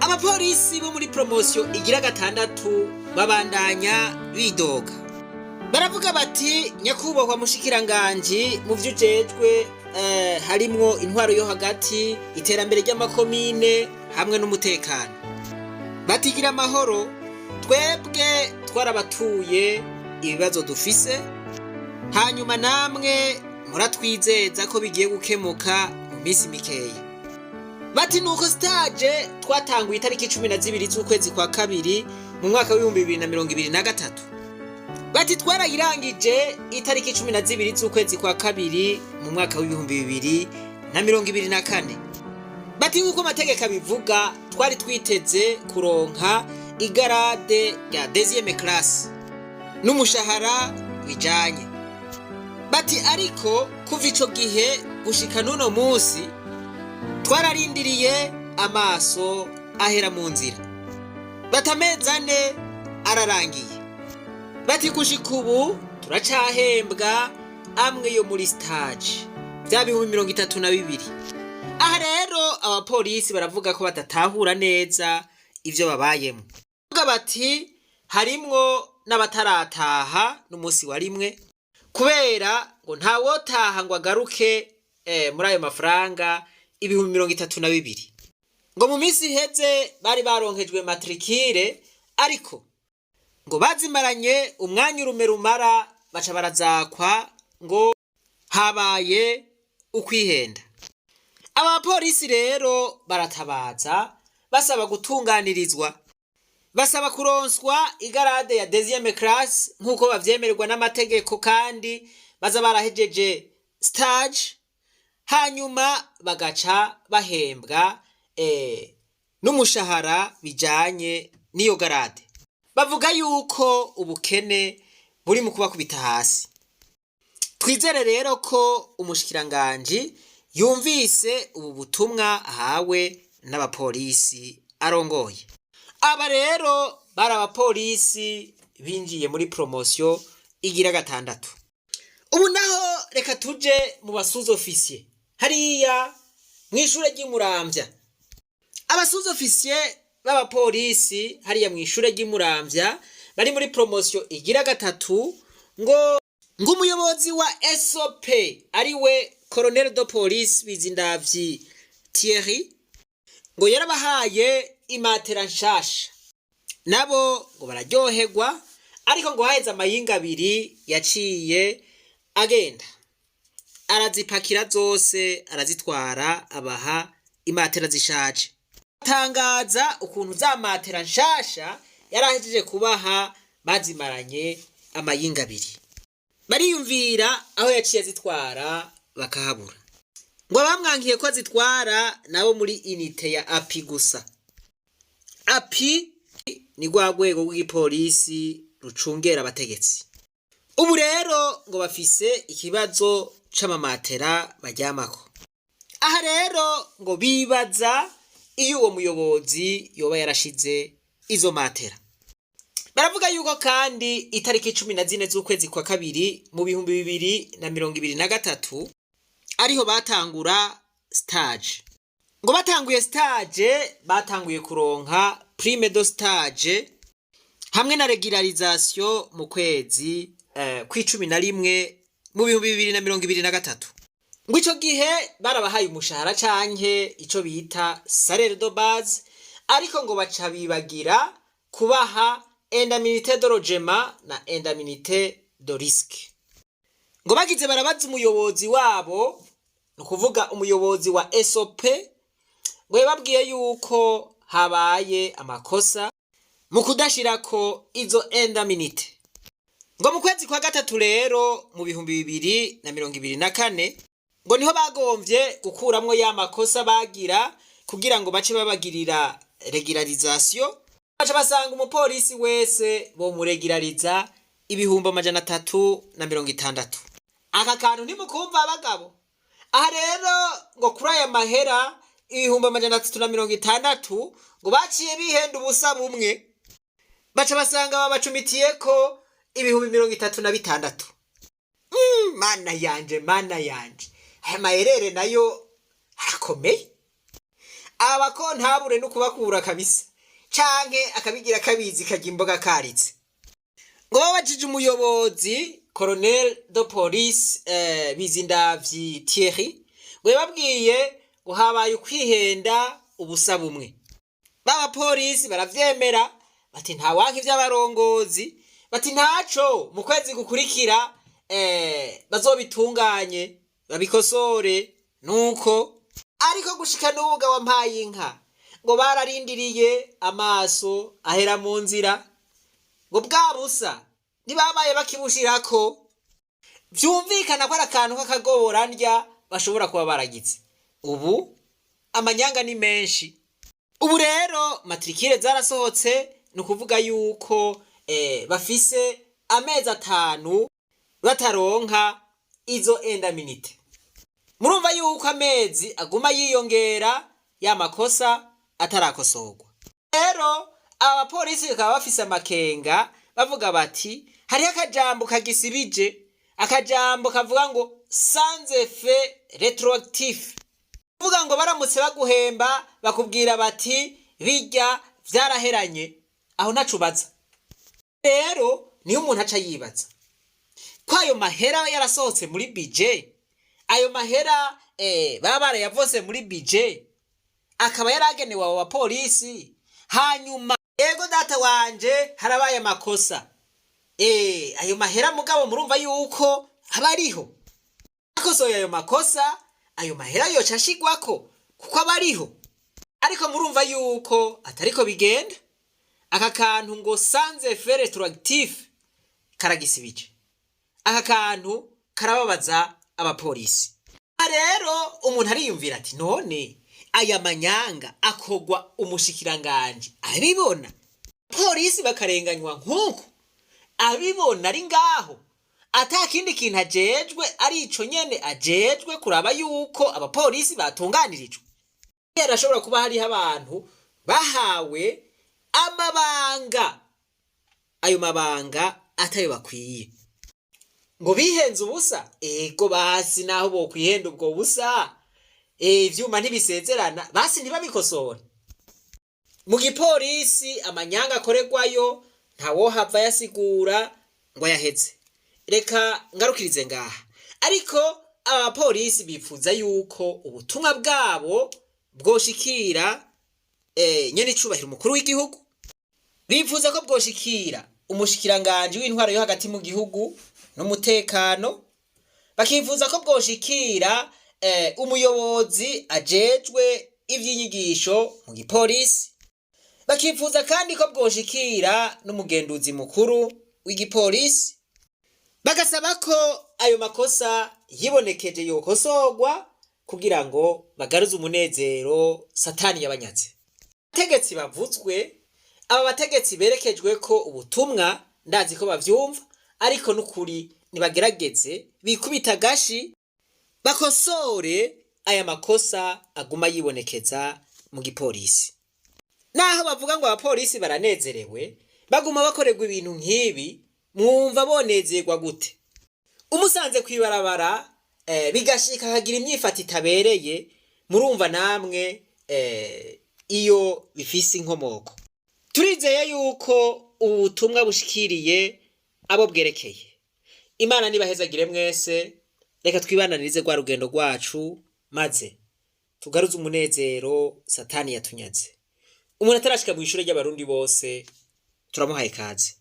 Abapolisi bo muri promotion igira gatandatu babandanya bidoga, baravuga bati: "Nyakubahwa mushikiranganji, mu vyo ujejwe harimwo intwaro yo hagati, iterambere ry'amakomine hamwe n'umutekano." Batigira amahoro, twebwe twarabatuye ibibazo dufise, hanyuma namwe muratwizeza ko bigiye gukemuka mu minsi mikeya. Bati nuko stage twatanguye itariki 12 z'ukwezi kwa kabiri mu mwaka w'2023. Bati twarayirangije itariki 12 z'ukwezi kwa kabiri mu mwaka w'2024. Bati nk'uko amategeko abivuga, twari twiteze kuronka igrade ya deuxième classe n'umushahara bijanye. Bati ariko kuva ico gihe gushika n'uno munsi twararindiriye, amaso ahera mu nzira. Bati amezi 4 ararangiye. Bati gushika ubu turacahembwa amwe yo muri stage, bya 32,000. Aha rero abapolisi baravuga ko badatahura neza ivyo babayemo. Bavuga bati harimwo n'abatarataha n'umunsi wa rimwe, kubera ngo ntawotaha ngo agaruke muri ayo mafaranga 32,000. Ngo mu minsi iheze bari baronkejwe matricule, ariko ngo bazimaranye umwanya urume rumara baca barazakwa, ngo habaye ukwihenda. Abapolisi rero baratabaza, basaba gutunganirizwa, basaba kuronswa igrade ya deuxième classe nk'uko bavyemererwa n'amategeko, kandi baza barahejeje stage, hanyuma bagaca bahembwa n'umushahara bijanye n'iyo grade. Bavuga yuko ubukene buri mu kubakubita hasi. Twizere rero ko umushikiranganji yumvise ubu butumwa ahawe n'abapolisi arongoye. Aba rero bari abapolisi binjiye muri promotion igira gatandatu. Ubu naho reka tuje mu ba sous-officiers hariya mw'ishure ry'Imuramvya. Aba sous-officiers b'abapolisi hariya mw'ishure ry'Imuramvya bari muri promotion igira gatatu, ngo umuyobozi wa SOP, ariwe colonel de police Bizindavyi Thierry, ngo yarabahaye imatera nshasha, nabo ngo bararyoherwa. Ariko ngo haheze amayinga 2 yaciye agenda arazipakira zose, arazitwara, abaha imatera zishaje. Tangaza ukuntu za matera nshasha yarahejeje kubaha bazimaranye amayinga 2, bariyumvira aho yaciye azitwara bakahabura. Ngo bamwankiye ko azitwara nabo muri unité ya appui gusa. Appui ni rwa rwego rw'igipolisi rucungera abategetsi. Ubu rero ngo bafise ikibazo c'amamatera baryamako. Aha rero ngo bibaza iyo uwo muyobozi yoba yarashize izo matera. Baravuga yuko kandi itariki 14 z'ukwezi kwa kabiri mu 2023 ariho batangura stage. Ngo batanguye stage batanguye kuronka prime de stage hamwe na régularisation mu kwezi kw'11 mu 2023. Ngo ico gihe barabahaye umushahara canke ico bita salaire de base, ariko ngo baca bibagira kubaha indemnité de logement na indemnité de risque. Ngo bagize barabaza umuyobozi wabo, ni ukuvuga umuyobozi wa SOP, ngo yababwiye yuko habaye amakosa mu kudashirako izo indemnité. Ngo mu kwezi kwa gatatu rero mu 2024 ngo niho bagomvye gukuramwo ya makosa bagira kugira ngo bace babagirira régularisation, baca basanga umupolisi wese bomuregulariza 360,000. Aka kantu ntimukumva, abagabo. Aha rero ngo kuri aya mahera 360,000 ngo baciye bihenda ubusa bumwe, baca basanga babacumitiyeko 36,000. Mana yanje, mana yanje, aya mayerere nayo arakomeye. Abakontabure no kubakura kabisa, canke akabigira kabizi karya imboga karitse. Ngo babajije umuyobozi colonel de police Bizindavyi Thierry, ngo yababwiye ngo habaye ukwihenda ubusa bumwe. B'abapolisi baravyemera, bati ntawanka ivy'abarongozi, bati ntaco, mu kwezi gukurikira bazobitunganye babikosore. Nuko ariko gushika n'ubuga wampaye inka, ngo bararindiriye amaso ahera mu nzira, ngo bwa busa ntibabaye bakibushirako. Vyumvikana ko ari akantu k'akagorandya bashobora kuba baragize. Ubu amanyanga ni menshi. Ubu rero matricule zarasohotse, ni ukuvuga yuko bafise amezi 5 bataronka izo indemnité. Murumva yuko amezi aguma yiyongera, ya makosa atarakosorwa. Rero aba bapolisi bakaba bafise amakenga, bavuga bati hariho akajambo kagisibije, akajambo kavuga ngo sans effet rétroactif, kuvuga ngo baramutse baguhemba bakubwira bati bijya vyaraheranye, aho ntacubaza. Rero niyo umuntu aca yibaza ko ayo mahera yarasohotse muri budget, ayo mahera baba barayavose muri budget, akaba yaragenewe abo bapolisi. Hanyuma ego data wanje, harabaye amakosa, ayo mahera mugabo murumva yuko aba ariho. Akosoye ayo makosa, ayo mahera yoca ashigwako kuko aba ariho. Ariko murumva yuko atariko bigenda. Aka kantu ngo sans effet rétroactif karagisibije, aka kantu karababaza abapolisi. Rero umuntu ariyumvira ati none aya manyanga akogwa umushikiranganji abibona, polisi bakarenganywa nk'uku abibona, ari ngaho ata kindi kintu ajejwe, ari ico nyene ajejwe kuraba yuko abapolisi batunganirijwe. Harashobora kuba hariho abantu bahawe amabanga, ayo mabanga atayo bakwiye, ngo bihenze ubusa. Ego basi, naho bokwihenda ubwo busa, ivyuma ntibisezerana, basi ntibabikosore. Mu gipolisi amanyanga akorerwayo ntawohava yasigura ngo ayaheze. Reka ngarukirize ngaha. Ariko aba bapolisi bifuza yuko ubutumwa bwabo bwoshikira nyene icubahiro umukuru w'igihugu, bifuza ko bwoshikira umushikiranganji w'intwaro yo hagati mu gihugu n'umutekano, bakifuza ko bwoshikira umuyobozi ajejwe ivy'inyigisho mu gipolisi, bakifuza kandi ko bwoshikira n'umugenduzi mukuru w'igipolisi, bagasaba ko ayo makosa yibonekeje yokosorwa kugira ngo bagaruze umunezero Satani yabanyaze. Abategetsi bavuzwe, aba bategetsi berekejwe ko ubutumwa, ndazi ko bavyumva, ariko n'ukuri nibagerageze bikubita agashi bakosore aya makosa aguma yibonekeza mu gipolisi. Naho bavuga ngo abapolisi baranezerewe, baguma bakorerwa ibintu nk'ibi, mwumva bonezerwa gute? Umusanze kw'ibarabara bigashika akagira imyifato itabereye, murumva namwe iyo bifise inkomoko. Turizeye yuko ubu butumwa bushikiriye abo bwerekeye. Imana nibahezagire mwese. Reka twibananirize rwa rugendo rwacu, maze tugaruze umunezero Satani yatunyaze. Umuntu atarashika mw'ishure ry'abarundi bose, turamuhaye ikaze.